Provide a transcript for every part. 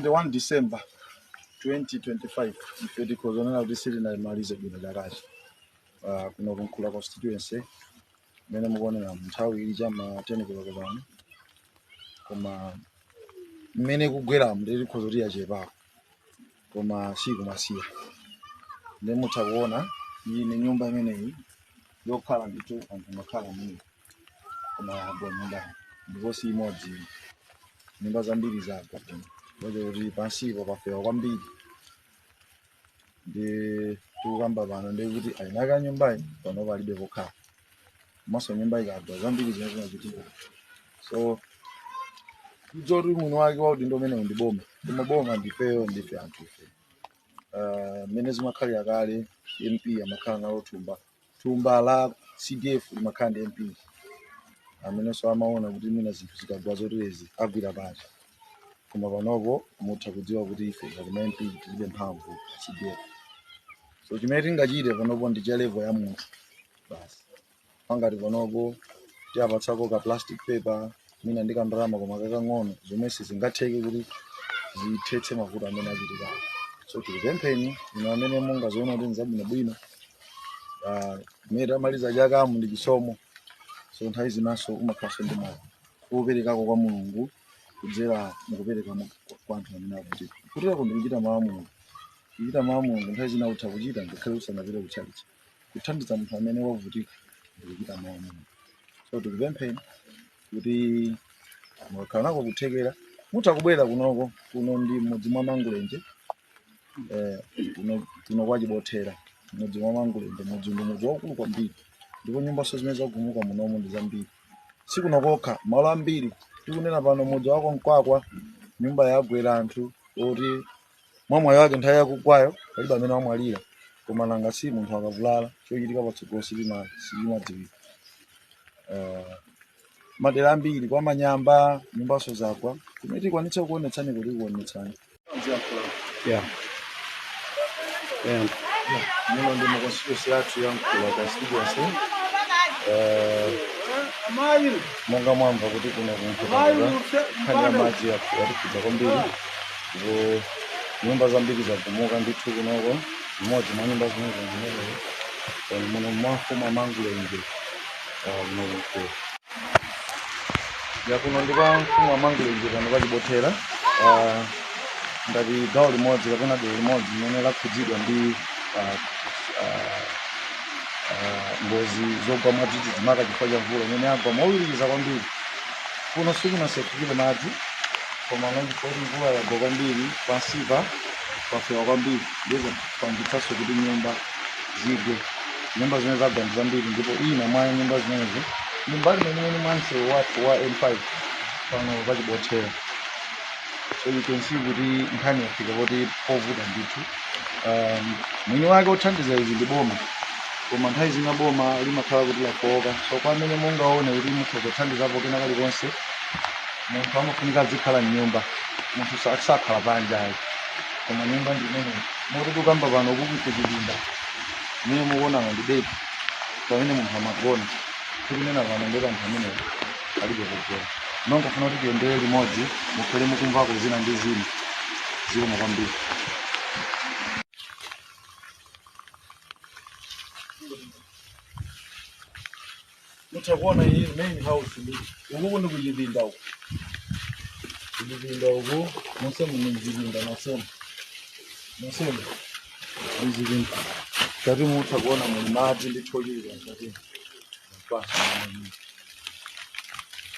31 December 2025, ife tikhoza kuti sitinamalize bwino chakachi. Kuno ku Nkula constituency, mmene mukuonera, nthawi ili chama 10 koloko pano, koma mmene kugweramu ndi tikhoza kuti yachepako, koma sikumasiya. Ndi mutha kuona iyi ni nyumba imeneyi yokhala ndithu anthu makhala mene, koma yagwa nyumbayi, ndipo si imodzi, nyumba zambiri zagwa kuno kuti pansipo pafewa kwambiri. Ndi tikukamba pano ndi kuti ayinaka nyumbayi pano palibe pokhala, komanso nyumba ikagwa zambiri zimene zimachitika. So kudzoti mwini wake wa udindo umenewu ndi boma, koma boma ndifeyo, ndife anthu ife. Mmene zimakhalira kale, MP amakhala nalo thumba, thumba la CDF limakhala ndi MP amenenso amaona kuti mwina zinthu zikagwa zoterezi agwira pati. Koma panopo mutha kudziwa kuti ife ngati ma MP tilibe mphamvu pa CDF. So chimene tingachite panopo ndi cha level ya munthu basi. Pangati panopo tiyapatsako ka plastic paper mwina ndi kandalama, koma kakang'ono, zomwe sizingatheke kuti zithetse mavuto amene achitika. So tikupempheni inu amene mungaziona kuti nzabwinobwino. Mmene tamaliza chakamu ndi chisomo, so nthawi zinanso umakhalanso ndi moyo kuperekako kwa Mulungu kudzera mukupereka kwa anthu amene akuvutika. Kuterako ndikuchita mawu a Mulungu, kuchita mawu a Mulungu nthawi zina utha kuchita ngakhale usanapite kutchalichi. Kuthandiza munthu amene wavutika ndikuchita mawu a Mulungu. So tikupempheni kuti mukakhala nako kuthekera mutha kubwera kunoko. Kuno ndi mudzi mwa Mangulenje, kuno kwa Chibothera, mudzi mwa Mangulenje. Mudzi ndi mudzi waukulu kwambiri, ndipo nyumbanso zimene zagumuka munomu ndi zambiri. Sikuno kokha, malo ambiri tikunena pano, mudzi wako Mkwakwa, nyumba yagwera anthu oti mwamwayi wake nthawi yakugwayo palibe amene wamwalira, koma nanga si munthu akavulala, chochitika patsogolo silimadziwika. Madera ambiri kwa Manyamba nyumbaso zagwa. Kumene tikwanitsa kuonetsani kuti kuonetsani. Yeah. Muno ndi mu constituency yathu ya Nkula constituency. Monga mwamva kuti kuno ku Nkhotakota nkhani ya madzi yatikhudza kwambiri, ndipo nyumba zambiri zagumuka ndithu kunoko. Imodzi mwa nyumba zimenezo zimenezo muno mwa mfumu Amangulenje, kuno ku Nkula. Ya, kuno ndi kwa mfumu Amangulenje pano pachibothera, ngati gawo limodzi kapena dera limodzi limene lakhudzidwa ndi ngozi zogwa mwadzidzidzi, maka chifukwa cha mvula imene yagwa mowirikiza kwambiri. Kuno sikunasefukire madzi, koma chifukwa kuti mvula yagwa kwambiri, pansipa pafewa kwambiri, ndizo pangitsanso kuti nyumba zigwe. Nyumba zimene zagwa ndi zambiri, ndipo ina mwa nyumba zimenezo ndi mbali mwenimweni mwa msewu wathu wa M5 pano pachibothera. So you can see kuti nkhani yafika kuti povuta ndithu. Mwini wake othandiza izi ndi boma, koma nthawi zina boma limakhala kuti lafowoka. So kwa amene mungaone kuti mukhoza kuthandizapo kena kalikonse, munthu amafunika azikhala mnyumba, munthu sakhala panja ayi, koma nyumba ndi imene moti tikamba pano kuku kuchipinda imene mukuonano ndi bedi pamene munthu amagona. Tikunena pano ndeti anthu amenewo alibe pogona. Mangofuna kuti tiyendere limodzi, mukhale mukumvako zina ndi zina. Zikomo kwambiri. Mutha kuona iyi main house, ndi uku ndi kuchipinda uku, kuchipinda uku monsemu ni mzipinda, monsemu monsemu mzipinda. Kati mutha kuona muli madzi ndi chochuluka mkati mpasa,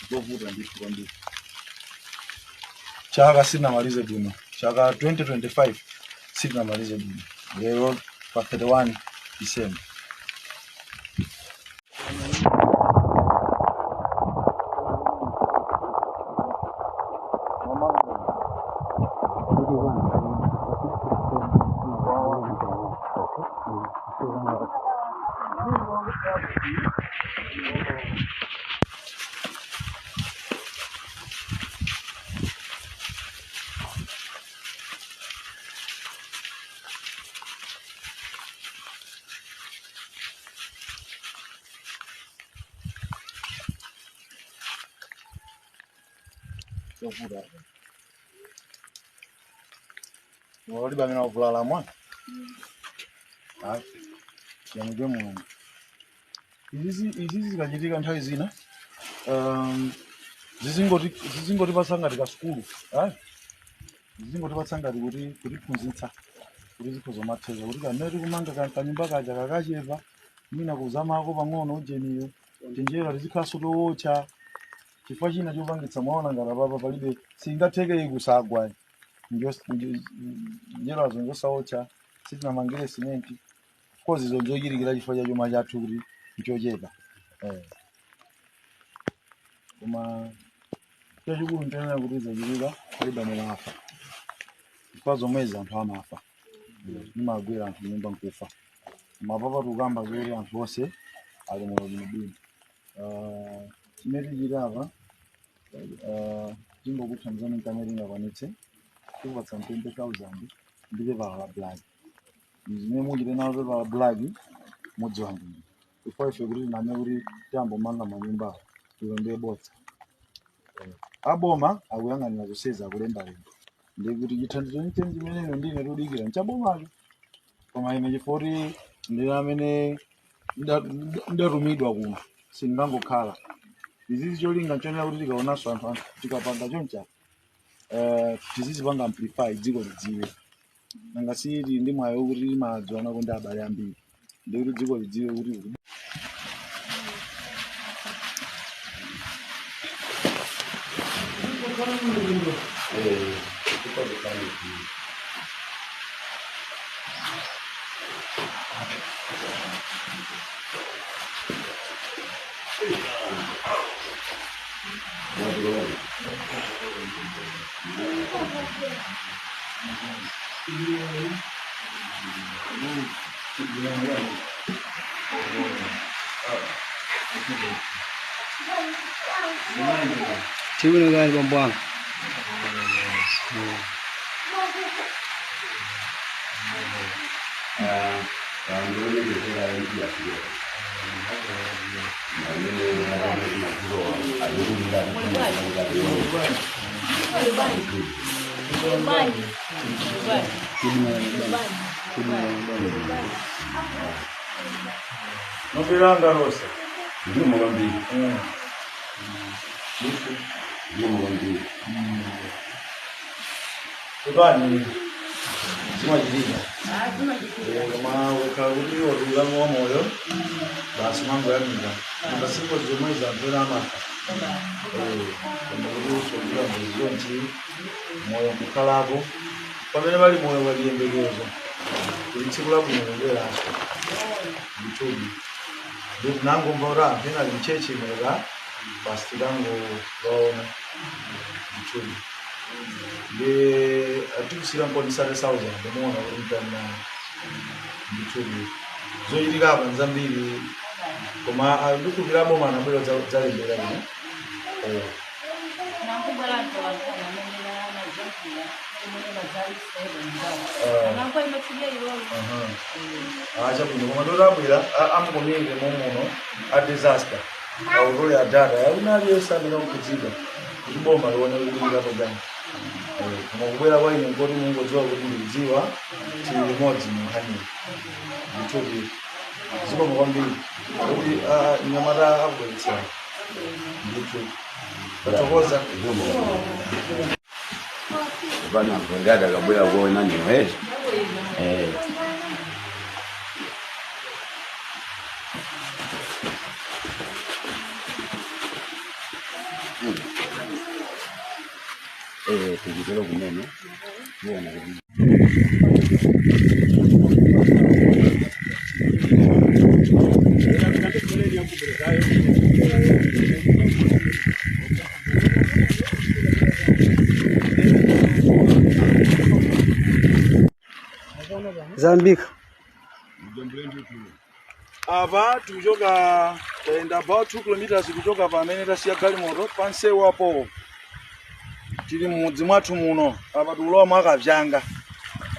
zovuta ndithu kwambiri. Chaka sitinamalize bwino, chaka 2025 sitinamalize bwino, lero pa 31 December. Zovuta. Palibe amene wavulala mwana. Ayi. Tiyamike Mulungu. Izizi zikachitika nthawi zina zizingotipatsa ngati kasukulu, ayi, zizingotipatsa ngati kuti kutiphunzitsa kuti zikhoza kumatheka kuti kamene tikumanga kanyumba kaja kakachepa, mwina kuzamako pang'ono ujeniyo chenjera, tizikhalanso towotcha chifukwa china chopangitsa. Mwaona ngati apapa palibe, singatheke iyi kusagwa. Njerazo nzosaotcha, sitinamangire simenti. Of course izo nzochitikira chifukwa cha chuma chathu kuti nchochepa, eh. Koma chachikulu nchonena kuti zachitika, palibe amene afa, chifukwa zomwezi anthu amafa, nimagwera anthu nyumba nkufa. Koma papa tikukamba zokuti anthu onse ali moyo bwinobwino. Chimene tichita apa, tingokuthandizani nkamene tingakwanitse. Tikupatsa 20,000 ndi pepala la black. Zimene muchite nawo pepala la black mudziwa ndinu, chifukwa ife kuti tiname kuti tiyambomanga manyumba awo, ilo ndiye bodza. Aboma akuyang'anira zonsezi, akulembalemba, ndikuti chithandizo chenicheni chimeneyo ndine tikudikira nchabomacho. Koma ine chifukwa kuti ndine amene ndatumidwa kuno, sindingangokhala. Izizi cholinga nchonena kuti tikaonanso anthu tikapanga choncha, tizizipanga amplify, dziko lidziwe. Nanga si tili ndi mwayi wokuti timadziwanako ndi abale ambiri, ndikuti dziko lidziwe kuti Tibwino kali, bambo wanga. Nopiranga rosa. Ndimo kwambiri. Ndimo kwambiri. Ipani, zimachitika. Koma ukakhala kuti watulukamo wa moyo, basi mangoyamika. Koma singozi zomwezi anthu ena amafa. Koma kuti usogera ngozi zonchi, moyo nkukhalapo, pamene pali moyo pali chiyembekezo kuti tsiku labwino libweranso ndithudi. Ndi tinangomva kuti anthu ena ali mchechi imweka, basi tikangowaona ndithudi. Ndi atikusira nkoni 30,000, muona kuti mtani nayo ndithudi. Zochitika apa nzambiri, koma ndikupira boma anabwera dzalembera ino. Nakubwera anthu amene anajambula imene mazalisero. Anakwa imatsidia ilolo. Ah, chabwino. Koma ndotabwera amukomere momuno a disaster autole a data yauna aliyense amene akukhudzidwa kuti boma lione likuyika pajani. Koma kubwera kwa ine nkoti mungodziwa kuti ndikudziwa, tili limodzi mu nkhaniyi ndithudi. Zikomo kwambiri kuti nyamata akubweretsera ndithu, tathokoza. Bana ngada kabwera kuona niwe. Eh. Tikitero kumene. Tiona kuti Zambika. Apa tikuchoka, tayenda about 2 kilometers kuchoka pamene tasiya galimoto pansewu apo. Tili mudzi mwathu muno. Apa tikulowa mwakavyanga,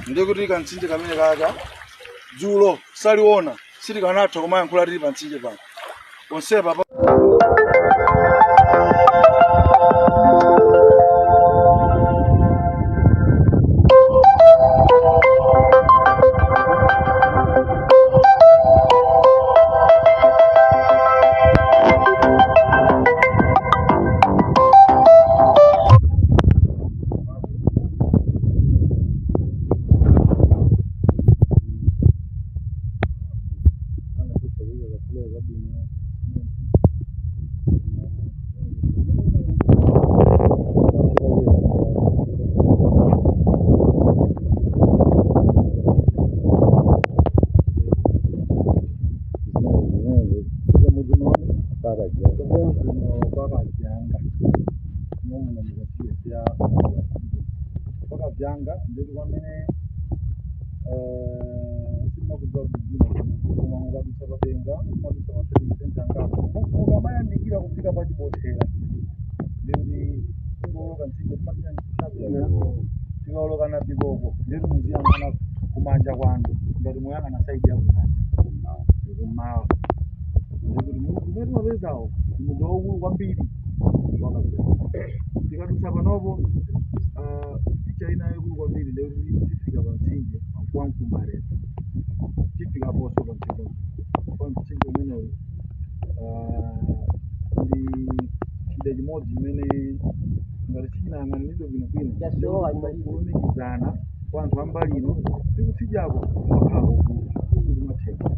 ndikuti kamtsinje kamene kaka dzulo saliona, sitikanatha kumayankhula tili pa mtsinje pano ponsepa. Kuika kafulo kabwino. Kwakadyanga nomuno mukasiyesiya kwakadyanga ndeti kwamene simakudziwa bwino koma mukadutsa pabenga mumadutsa pa trading center angapo mukamayandikira kufika pachibothera ndekuti kungoloka mtsinje timapita mtsinje tikaoloka na bikoko ndeti muziyang'ana kumanja kwanu ngati muyang'ana side ya kumanja kummawa ndikuti kumene timapezawo mudzi waukulu kwambiri wakadyanga. Tikadutsa panopo picha ina yaikulu kwambiri ndekuti tifika pa mtsinje wa Mkumbaleza. Tifika ponso pa mtsinje pa mtsinje umenewu ndi chida chimodzi chimene ngati sichinayang'aniridwe bwinobwino kulumikizana kwa anthu ambali ino ndi kutsinjako kumakhala kovuta sikumatheka.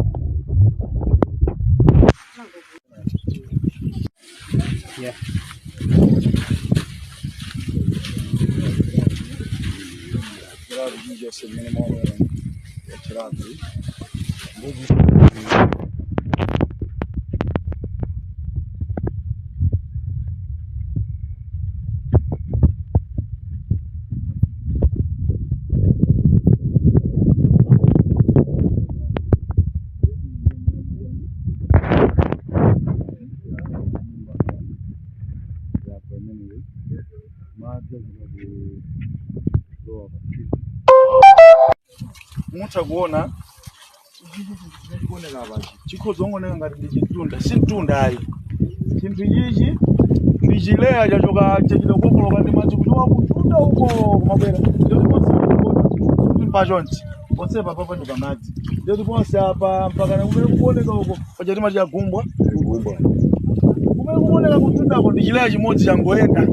Yeah. Chirazi chilichonse chimene maonera chirazi. Mutha kuona chikuoneka apachi chikhoza kungooneka ngati ndi chitunda, si mtunda ayi. Chinthu ichichi ndi chileya chachoka chachita kukokoloka ndi madzi kuchoka kutunda uko kumabwera ndiyoti ponse kuti mpachonchi ponsepa papa ndi pamadzi ndiyoti ponse apa mpaka kumene kukuoneka uko paja timati chagumbwa kumene kukuoneka kutundako ndi chileya chimodzi changoyenda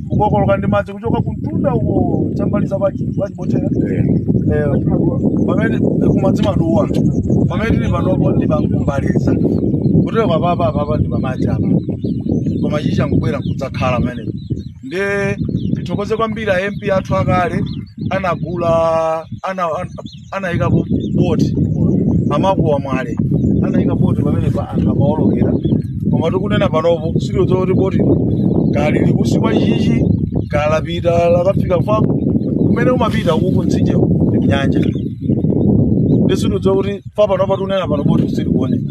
kukokoloka ndi madzi kuchoka kuntunda uko chambaliza pachibotera pamene kumadzi maduwa pamene tili panopo ndi pamkumbaleza kutero papapa apapa ndi pamadzi apa koma chichi changobwera nkudzakhala pamenepo. Nde tithokoze kwambiri a MP athu akale anagula anayikapo boti amakuwa mwale anayika boti pamenepa anthu amawolokera koma tikunena panopo sitidziwa kuti boti kali likusi kwa chichi kalapita lakafika fa kumene umapita uku mtsinjewo ndi kunyanja ndi sitidziwa kuti fa panopa tikunena pano boti silikuoneka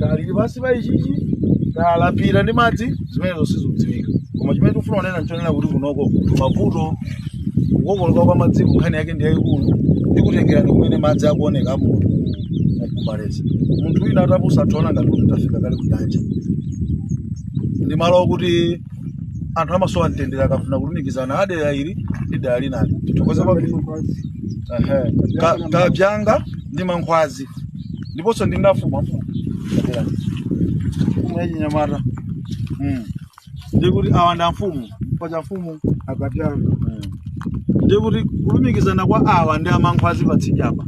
kali pansi pa ichichi kalapita ndi madzi zimenezo sizikudziwika koma chimene tikufuna kunena nchonena kuti kunoko mavuto kukokoloka kwa madzi nkhani yake ndi yayikulu ndikutengerani kumene madzi akuoneka apo mkumbaleza munthu wina atapusa athiona ngati kuti tafika kale ku nyanja ndi malo okuti anthu amasowa mtendere akafuna kulumikizana adera ili ndi dera linali. Tithokoze kwambiri kabyanga ndi mankhwazi ndiponso ndi ndafumu mfumu mfumu yachinyamata ndikuti awa ndi amfumu pacha mfumu Akabyanga. Ndikuti kulumikizana kwa awa ndi amankhwazi patsidya apa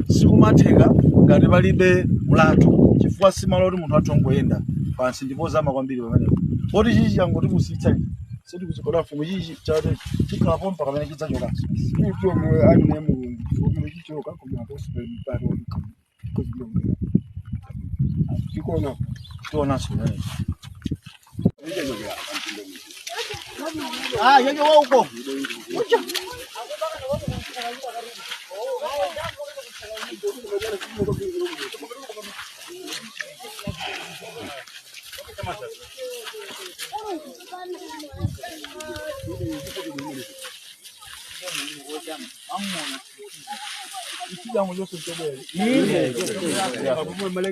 sikumatheka ngati palibe mlatho chifukwa simalo kuti munthu atha kungoyenda pansi ndipo zama kwambiri pamenepo poti chichi changoti kusitsa sitikuzigoda mfumu chichi chati chikhalapo mpaka pamene chidzachokanso. Sikuti omwe ali ne Mulungu omwe chichoka koma apostle pano kuzilongera. Chikona tionanso pamenepo. Ah, yeye wa uko.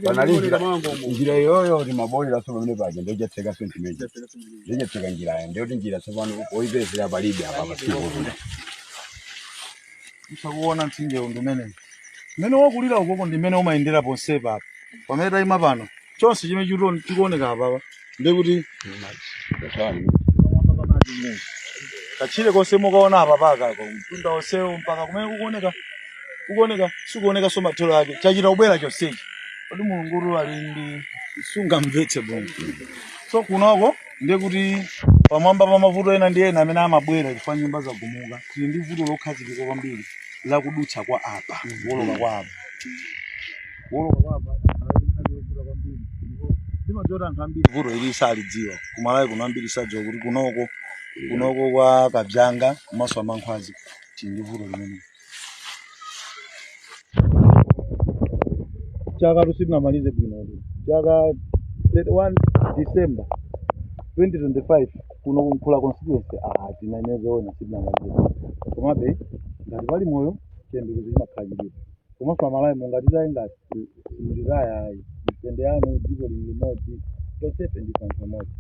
Panali njira iyoyo timabolera so pamene paja ndochatseka sentimeji ndochatseka njirayo ndiyoti njira tsopano oipezera palibe apa pasikukuda. Msakuona mtsinje ndi umene mmene wakulira ukoko ndi mmene umayendera ponsepa apa pamene tayima pano chonse chimene chikuoneka apapa ndikuti kachile konse mukaona apa pakako mtunda onsewo mpaka kumene kukuoneka kukuoneka sikuoneka so mathero ake chachita kubwera chonsechi Kodi Mulungu ali ndi sungamvetse bwino. So kunoko ndiye kuti pamwamba pa mavuto ena ndi ena amene amabwera chifukwa nyumba zagumuka, tili ndi vuto lokhazikika kwambiri lakudutsa kwa apa, kuwoloka kwa apa, kuwoloka kwa apa ali nkhani yovuta kwambiri. Ndipo ndimadziwa kuti anthu ambiri vuto ili salidziwa. Kumalawi kuno ambiri sadziwa kuti kunoko kwa Kabzanga komanso Amankhwazi tili ndi vuto limene chaka tusitinamalize bwino. Chaka 31 December 2025 kuno kunkhula constituency, ah, tinanezoona sitinamalize. Komabe ngati pali moyo, chiyembekezo chimakhala chilipo. Komanso Amalawi, mungatitaye ngati simutitaya ayi, mipende yanu, dziko lili limodzi, tonsefe ndife anthu amodzi.